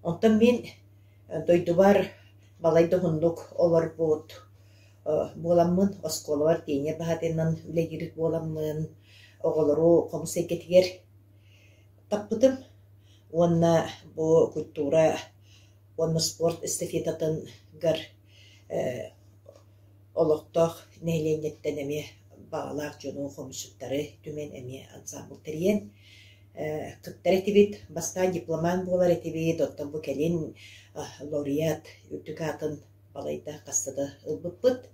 Онтон мин дойдубар балайда уһуннук олорбут буоламмын, оскуолабар пионер баһаатайынан үлэлиир буоламмын, оҕолору хомус эйгэтигэр таппытым уонна бу культура уонна спорт эстафетатыгар олохтоох нэһилиэнньэттэн эмиэ баҕалаах дьону, хомусчуттары түмэн эмиэ ансаамбыл тэрийэн кыттар этибит. Бастаан дипломант буолар этибит, оттон бу кэлин лауреат үрдүк аатын балайда хаста да ылбыппыт.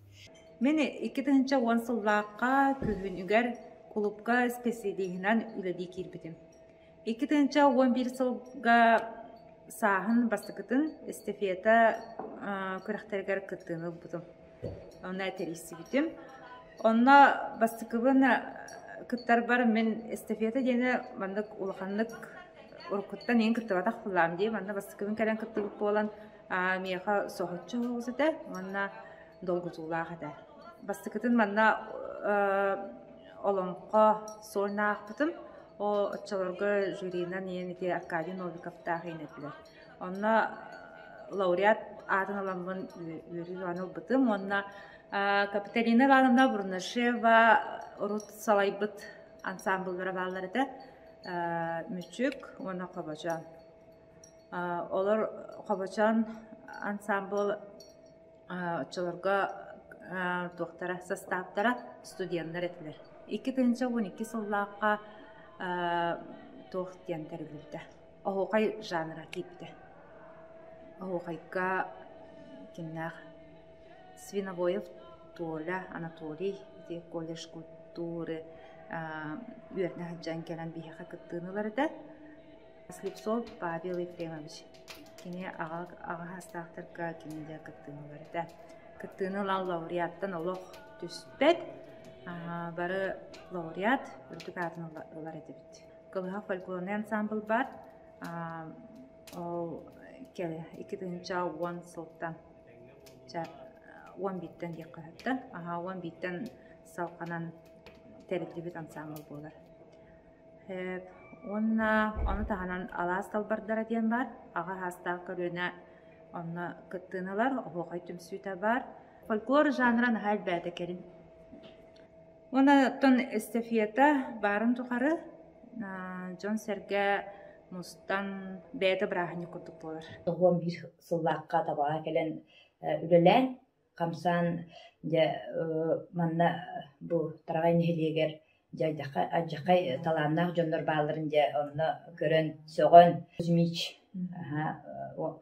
Мин 2010 сыллаахха күһүнүгэр кулуупка исписэлииһинэн үлэлии киирбитим. 2011 сылга сааһын бастакытын эстафета күрэхтэригэр кыттыыны ылбытым. Онно тэрийсибитим. Онно бастакыбын кыттарбар мин эстафета диэни маннык улаханнык Уруккуттан иин кыттыбатах буоллаам дии. Манна бастакыбын кэлэн кыттыбыт буолан, миэхэ соһуччу соҕус этэ уонна долгутуулаах этэ. Бастакытын манна олоҥхо сольно аахпытым. Ол оччолорго жюринан иэн ити Аркадий Новиковтаах иин этилэр. Онно лауреат аатын ыламмын үөрүү бөҕөнү ылбытым уонна Капиталина Ивановна Бурнашева урут салайбыт ансаамбыллара бааллар этэ. Мүчүк уонна Хобочоон. Олор Хобочоон ансаамбыл оччолорго туохтара састааптара студеннар этилэр. 2012 сыллаахха туох диэн тэриллибитэ. Оһуохай жанра киирбитэ. Оһуохайга кимнээх Свинобоев Толя Анатолий ити колледж культуры үөрэнэ сылдьан кэлэн биһиэхэ кыттыыны ылар этэ. Слепцов Павел Ефремович кини аҕа аҕа саастаахтарга кини да кыттыыны ылар этэ. Кыттыыны ылан лауреаттан олох түспэт, бары лауреат үрдүк аатын ылар этибит. Кылыһах фольклорнай ансамбль баар. Ол 2010 сылтан 11-тэн диэххэ сөптөн, 11-тэн салҕанан тэриллибит ансамбль буолар. Уонна ону таһынан Алаас талбардара диэн баар. Аҕа саастаах көлүөнэ онно кыттыыны ылар, оһуохай түмсүүтэ баар. Фольклор жанра наһаа элбээтэ кэлин. Уонна оттон эстафета баарын тухары дьон-сэргэ мустан бэйэтэ бырааһынньык курдук буолар. 11 сыллаахха табаҕа кэлэн үлэлээн, хамсаан дьэ манна бу Тараҕай нэһилиэгэр дьэ алдьархай талааннаах дьоннор баалларын дьэ онно көрөн, сөҕөн Кузьмич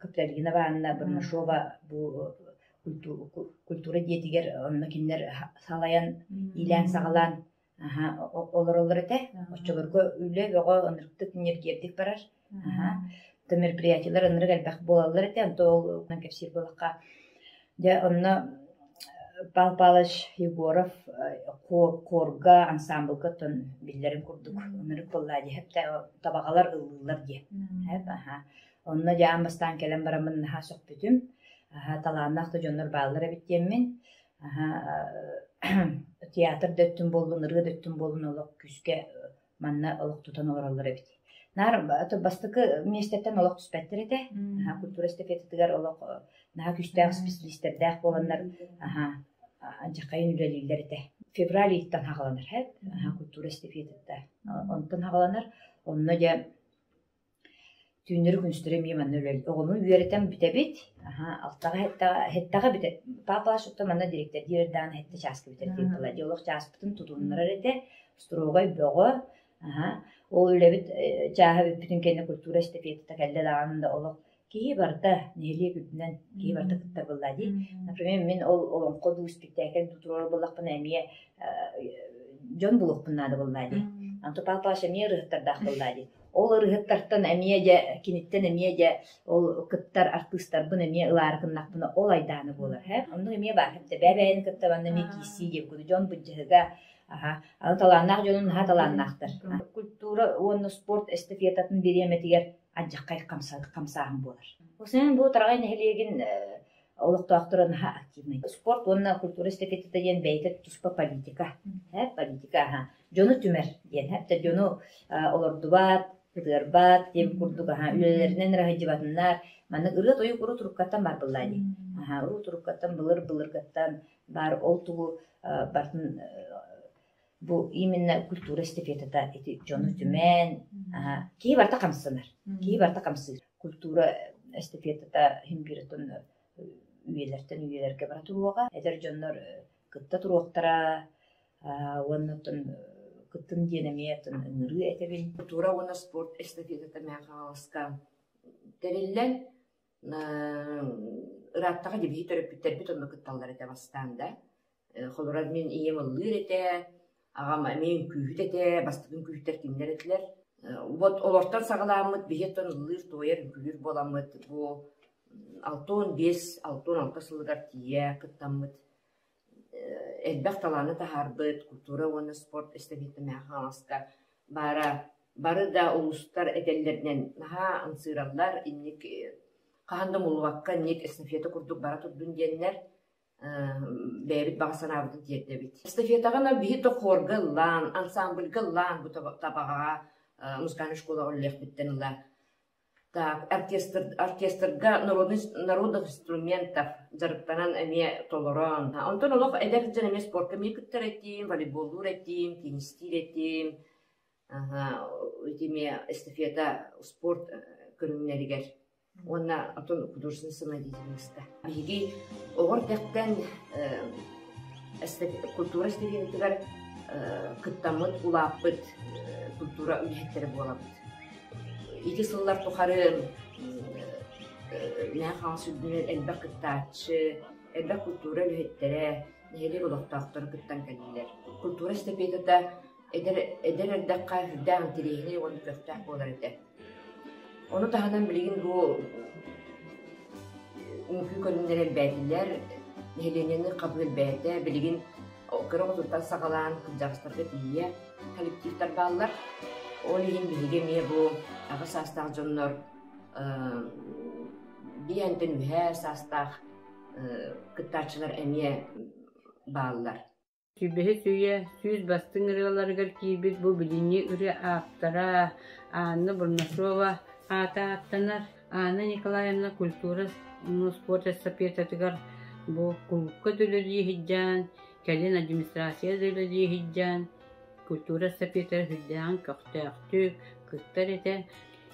Капиталина Ивановна Бурнашова бу культура дьиэтигэр онно кинилэр салайан, иилээн-саҕалаан олороллор этэ. Оччолорго үлэ бөҕө ынырыктык ньиргиэрдик барар. То мероприятиелар ынырык элбэх буолаллар этэ. Онто ол кэпсиир буоллахха, дьэ онно Павел Павлович Егоров хорга, ансамблга оттон биллэрин курдук ынырык буоллаа дии, табаҕалар ыллыыллар диye. Онно дьэ аан бастаан кэлэн бараммын наһаа сөхпүтүм. Талааннаах да дьоннор бааллар эбит диэммин. Театр да өттүн буоллун, ырыа да өттүн буоллун олох күүскэ манна олох тутан олороллор эбит. Наар бастакы миэстэттэн олох түспэттэр этэ. Культура эстафетатыгар олох наһаа күүстээх специалистэрдээх буоланнар дьахайын үлэлииллэр этэ. Февраль ыйыттан хаҕаланар, культура эстафетата. Онтон хаҕаланар. Онно дьэ Түүннэри-күнүстэри эмиэ манна үлэлиир. Оҕону үөрэтэн бүтэбит. Аһаа, алтаҕа сэттэҕэ сэттэҕэ бүтэр. Папа Пашатта манна дириэктэрдиир эрдэҕинэ сэттэ чааска бүтэр диэн буолла. Дьэ олох чааспытын тутуһуннарар этэ. Строгай бөҕө. Аһаа, ол үлэбит чааһа бүппүтүн кэннэ культура эстафетата кэллэ даҕаны да олох киһи барыта нэһилиэк үрдүнэн киһи барыта кыттар буолла дии. Например, мин ол олоҥхо дуу, спектакль дуу туруорар буоллахпына эмиэ дьон булуохпун наада буолла дии. Антон Павел Павлович эмиэ ырыаһыттардаах буолла дии. Ол ырыһыттартан эмиэ дьэ, киниттэн эмиэ дьэ, ол кыттар артыыстарбын эмиэ ылаары гыннахпына ол айдаана буолар. Һэ? Оннук эмиэ баар. Бэйэ-бэйэни кытта манна эмиэ киирсии диэн курдук дьон былдьаһыга аһа, аны талааннаах дьонун наһаа талааннаахтар. Культура уонна спорт эстафетатын бириэмэтигэр алдьархай хамсааһын буолар. Осенин бу Тараҕай нэһилиэгин олохтоохторо наһаа активнай. Спорт уонна культура эстафетата диэн бэйэтэ туспа политика. Политика аһа. Дьону түмэр диэн. Хэптэ дьону олордубат, кытыарбат диэн курдук аһа үлэлэринэн раһыдьыбатыннар. Маннык ырыа-тойук урут уруккаттан бар быллаа дии. Аһа урут уруккаттан былыр-былыргаттан бар ол тугу бартын бу именно культура эстафетата ити дьону түмэн киһи барыта хамсанар. Киһи барыта хамсыыр. Культура эстафетата иһин биир үйэлэртэн үйэлэргэ бара туруоҕа. Эдэр дьоннор кытта туруохтара уонна оттон кыттын диэн эмиэ ыҥырыы этэбин. Культура уонна спорт эстафетата Мэҥэ Хаҥаласка тэриллэн ырааттаҕа дьэбиһи төрөппүттэрбит онно кытталлар этэ бастаан да. Холобура, мин ийэм ыллыыр этэ, аҕам эмиэ үҥкүүһүт этэ, бастакы үҥкүүһүттэр кинилэр этилэр. Вот олортон саҕалааммыт биһи оттон ыллыыр-туойар, үҥкүүлүүр буоламмыт бу 65, 66 сылыгар тиийэ кыттаммыт элбэх талааны таһаарбыт культура уонна спорт эстафетата Мэҥэ Хаҥаласка баара. Бары да улуустар этэллэринэн наһаа ымсыыраллар, инник хаһан да умуллубакка инник эстафета курдук бара турдун диэннэр бэйэбит баҕа санаабытын тиэрдэбит. Эстафетаҕа биһи то хорга ыллаан, ансамбльга ыллаан бу Табаҕаҕа музыкальнай школаҕа үлэлиэхпиттэн ыла Так, оркестр, оркестрга народных, народных инструментов дьарыктанан эмиэ толорон. Онтон олох эдэр дьон эмиэ спорка эмиэ кыттар этим, волейболлуур этим, теннистиир этим. Ити эмиэ эстафета спорт көрүҥнэригэр уонна отон художественной самодеятельностька. Биһиги оҕо эрдэхтэн культура эстафетатыгар кыттаммыт, улааппыт культура үлэһиттэрэ буолабыт. Ити сыллар тухары Мэҥэ Хаҥалас үрдүнэн элбэх кыттааччы, элбэх культура үлэһиттэрэ, нэһилиэк олохтоохторо кыттан кэллилэр. Культура эстафетата эдэр, эдэр эрдэххэ сүрдээх интэриэһинэй уонна көхтөөх буолар этэ. Ону таһынан билигин бу үҥкүү көрүҥнэрэ элбээтилэр, нэһилиэнньэни хабыы элбээтэ. Билигин кыра оҕотуттан саҕалаан кырдьаҕастарга тиийэ коллективтар бааллар. Ол иһин биһиги эмиэ бу аҕа саастаах дьоннор биэнтэн үһээ саастаах кыттааччылар эмиэ бааллар. Сүбэһит үйэ сүүс бастыҥ ырыаларыгар киирбит бу билиҥҥи ырыа ааптара Анна Бурнашова аата ааттанар. Анна Николаевна культура спорт эстафетатыгар бу кулуупка да үлэлии сылдьан, кэлин администрация да үлэлии сылдьан, культура эстафетата сүрдээҕин көхтөөхтүк кыттар этэ.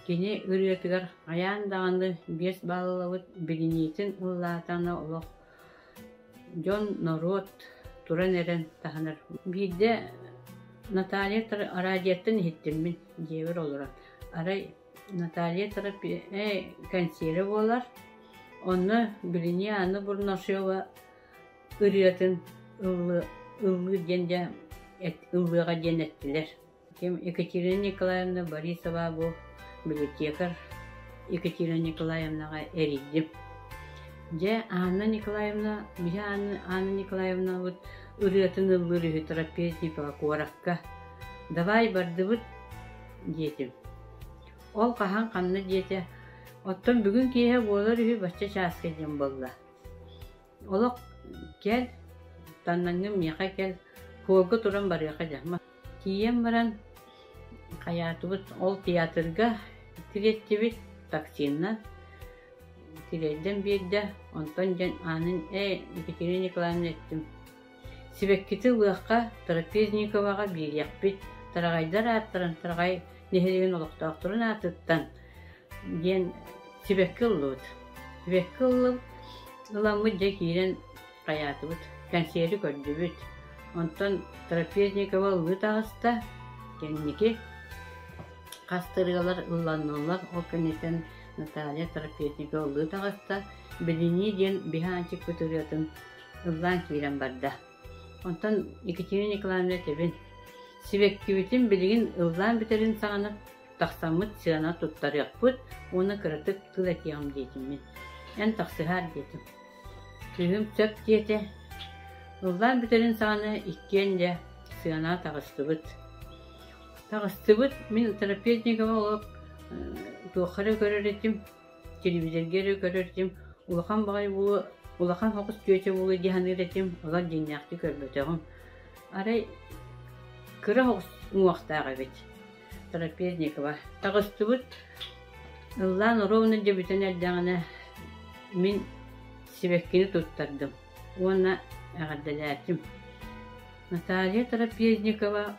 Кини ырыатыгар хайаан даҕаны биэс бааллабыт билиниитин ыллаатаҕына олох Дьон, норуот туран эрэн таһынар. Биирдэ Наталья радиоттан иһиттим мин дьиэбэр олорон. Арай Наталья кэнсиэрэ буолар. Онно билини Анна Бурнашева ырыатын ыллыы диэн дьэ ыллыаҕа диэн эттилэр. Ким Екатерина Николаевна Борисова бу библиотекарь Екатерина Николаевнаҕа эрийдим. Дьэ, Анна Николаевна, биһи Анна, Анна Николаевнабыт ырыатын ыллыыр үһү Трапезникова куоракка. Давай бардыбыт диэтим. Ол хаһан ханна диэтэ. Оттон бүгүн киэһэ буолар үһү бачча чааска диэн буолла. Олох кэл, таннаҥҥын миэхэ кэл, хуорга туран барыаха дьэ. Тиийэн баран хайаатыбыт ол театрга тириэттибит таксиннан тириэрдэн биэрдэ онтон дьэн аанын ээ Екатерина Николаевна эттим сибэккити ылыахха Трапезниковаҕа биэриэхпит Тараҕайдар ааттарын Тараҕай нэһилиэгин олохтоохторун аатыттан диэн сибэкки ыллыбыт сибэкки ыллым ыламмыт дьэ киирэн хайаатыбыт, кэнсиэри көрдүбүт. Онтон Трапезникова ыллыы таҕыста, кэнники хас да ырыалар ылланналлар, ол кэнниттэн Наталья Трапезникова ыллыы таҕыста, Билинии диэн биһи Аанчыкпыт ырыатын ыллаан киирэн барда. Онтон Екатерина Николаевна этэбин, сибэккибитин билигин ыллаан бүтэрин саҕана тахсаммыт сыана туттарыахпыт уонна кыратык тыл этиэҕим диэтим мин. Эн тахсыһаар диэтим. Кыыһым сөп диэтэ. Ыллаан бүтэрин саҕана иккиэн дьэ сыанаҕа таҕыстыбыт. Таҕыстыбыт, мин Трапезникова олох туохха эрэ көрөр этим, телевизорга эрэ көрөр этим, улахан баҕайы буолуо, улахан соҕус чүөчэ буолуо дии саныыр этим, олор дьиҥнээхтик көрбөтөҕүм. Арай кыра соҕус уҥуохтаах эбит Трапезникова. Таҕыстыбыт, ыллаан ровно дьэ бүтэн эрдэҕинэ мин сибэккини туттардым уонна эҕэрдэлээтим. Наталья Трапезникова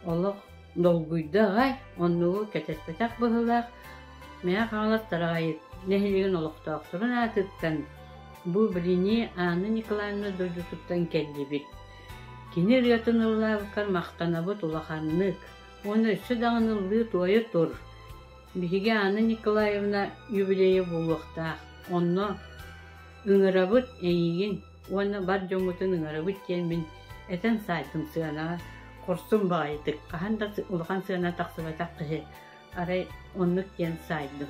олох долгуйда аҕай, оннугу кэтэспэтэх быһыылаах, Мэҥэ Хаҥалас Тараҕайыт нэһилиэгин олохтоохторун аатыттан бу билинии Анна Николаевна дойдутуттан кэллибит. Кини ырыатын ыллаабыккар махтанабыт улаханнык уонна өссө даҕаны ыллыы-туойа тур. Биһиги Анна Николаевна юбилейа буолуохтаах, онно ыҥырабыт эйигин уонна бар дьоммутун ыҥырабыт диэн мин этэн саайдым сыанаҕа хорсун баҕайытык хаһан да улахан сыана тахсыбатах киһи арай оннук диэн саайдым.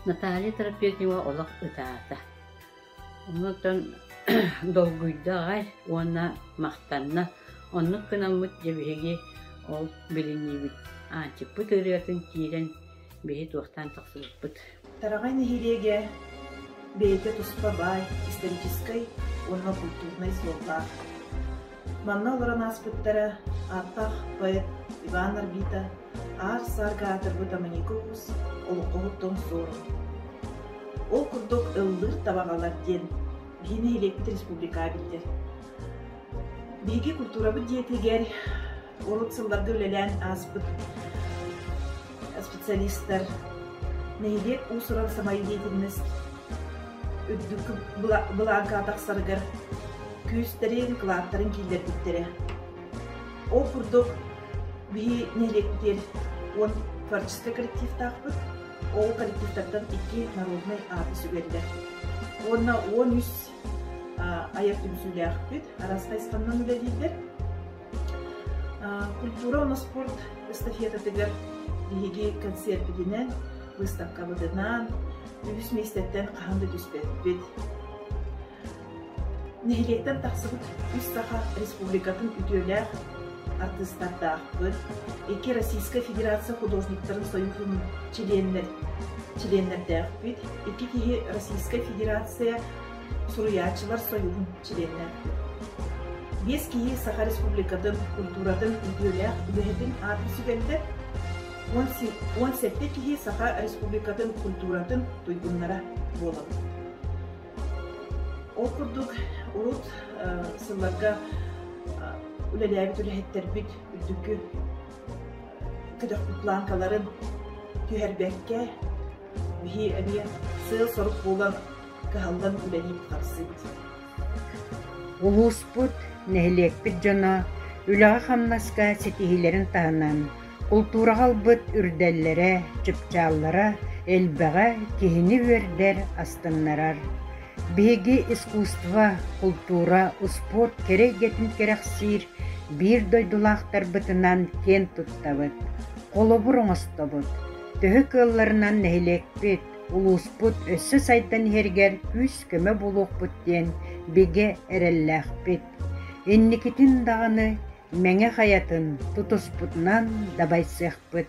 Наталья Трапезникова олох ытаата. Онтон долгуйда аҕай уонна махтанна. Оннук гынаммыт дьэ биһиги ол билиниибит. Аанчыкпыт ырыатын киирэн биһи туохтаан тахсыбыппыт. Тараҕай нэһилиэгэ бэйэтэ туспа баай историческай уонна культурнай суоллаах. Манна олорон ааспыттара ааттаах поэт Иван Арбита, аар-саарга аатырбыт Аманико Уус олоҥхоһут Суорун. Ол курдук ыллыыр табаҕалар диэн биһи нэһилиэкпит республикаҕа биллэр. Биһиги культурабыт дьиэтигэр урут сылларга үлэлээн ааспыт специалистар нэһилиэк уус-уран самодеятельность үрдүк былааҥка тахсарыгар күүстэрин, кылааттарын киллэрбиттэрэ. Ол курдук биһи нэһилиэкпитигэр уон творческай коллективтаахпыт. Ол коллективтартан икки народнай ааты сүгэллэр. Уонна 13 айар түмсүүлээхпит, араас хайысханан үлэлииллэр. Культура уонна спорт эстафетатыгар биһиги концерпитинэн, выставкабытынан үһүс миэстэттэн хаһан да түспэппит. Нэһилиэктэн тахсыбыт үс Саха Республикатын үтүөлээх артыыстардаахпыт, икки Российскай Федерация художниктарын союһун чилиэннэр, чилиэннэрдээхпит, икки киһи Российскай Федерация суруйааччылар союһун чилиэннээхпит. Биэс киһи Саха Республикатын культуратын үтүөлээх үлэһитин аатын сүгэллэр, 17 киһи Саха Республикатын культуратын туйгуннара буолабыт. Ол курдук урут сылларга үлэлээбит үлэһиттэрбит үрдүкү көтөхпүт планкаларын түһэрбэккэ биһи эмиэ сыал-сорук буолан кыһаллан үлэлиибит хамсыыбыт. Улууспут, нэһилиэкпит дьоно үлэҕэ-хамнаска ситиһиилэрин таһынан, култуураҕа ылбыт үрдэллэрэ, чыпчааллара элбэҕэ киһини үөрдэр, астыннарар. Биһиги искусство, култуура, успуорт кэрэ эйгэтин кэрэхсиир биир дойдулаахтарбытынан киэн туттабыт, холобур оҥостобут. Төһө кыалларынан нэһилиэкпит, улууспут өссө сайдан иһэригэр күүс-көмө буолуохпут диэн бигэ эрэллээхпит. Инникитин даҕаны Мэҥэ хайатын тутуспутунан дабайсыахпыт.